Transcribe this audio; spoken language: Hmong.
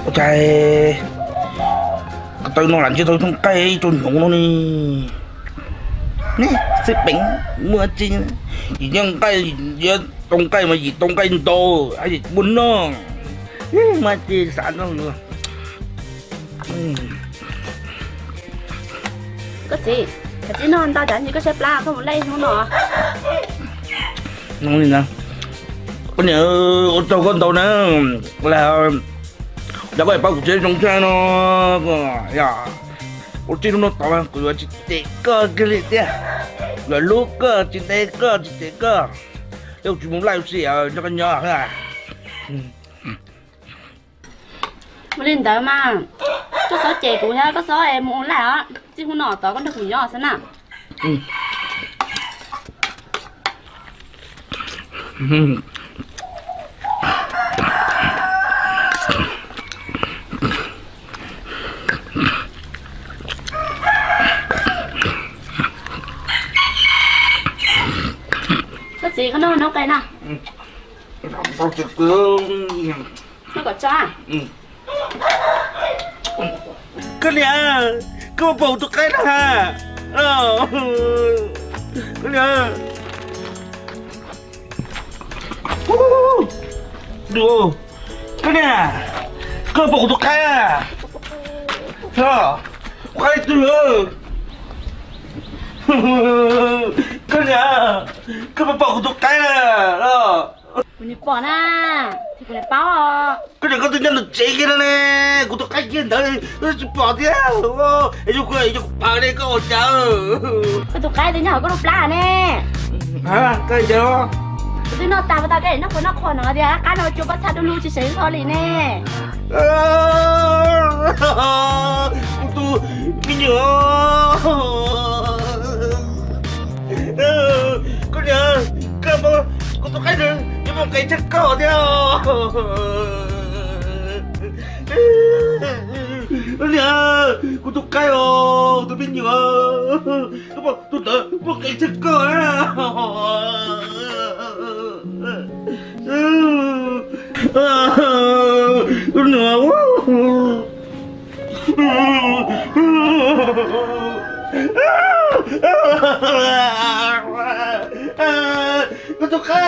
Ua cas ko taw no lam ntsib tau ib tug nqaij ib tug hnyuv no ne. Ne, xwb peev muaj tsi, yim nyob nqaij, yim tau nqaij mas yim tau nqaij ntau, yim muaj noj. Muaj tsi xav noj. Koj txiv, koj txiv noj ntau cas ntshe koj siab plab koj mus laij hnub no. Koj niam, ua tsaug koj ntau na, los yog koj pab kuv tsev zoo tshaj no, yog ua txij hnub no tod kuv yuav tsis cem koj kiag li thiab, yuav hlub koj tsis ntes koj tsis cem koj, thiab kuv tsis mus laij ua si nrog koj nyob. Ua li ntawd mas, koj txhob cem kuv thiab koj txhob mus ua laij os, txij hnub no tod koj nrog kuv nyob xwb na. Koj txiv, koj noj noj qe na. Noj kom tso. Koj niam, koj puas pom kuv tus qaib na? Koj niam, koj niam, koj pom kuv tus qaib na? Qaib twg? Koj niam, koj puas pom kuv tus qaib na? Kuv nim pom na, kuv nim paub. Koj niam, koj twb nyob ntawm tsev kiag no ne, kuv tus qaib kiag ntawd tsis pom thiab. Es yog kuv phav ne koj ua cas? Koj tus qaib twb nyob hauv koj lub plab ne. Koj twb noj tas puas tau, koj noj qhuav noj qhuav no tias qab no tsuas pab txha du lug tsis seev hlo li ne. Kuv tus me nyuam, koj niam, koj, kuv tus qaib ntawd yuav mus nqes tshaj koj thiab. Koj niam, kuv tus qaib os, tus me nyuam, koj pom tus ntawd muaj qe tshaj koj na. Tus niam, kuv tus qaib.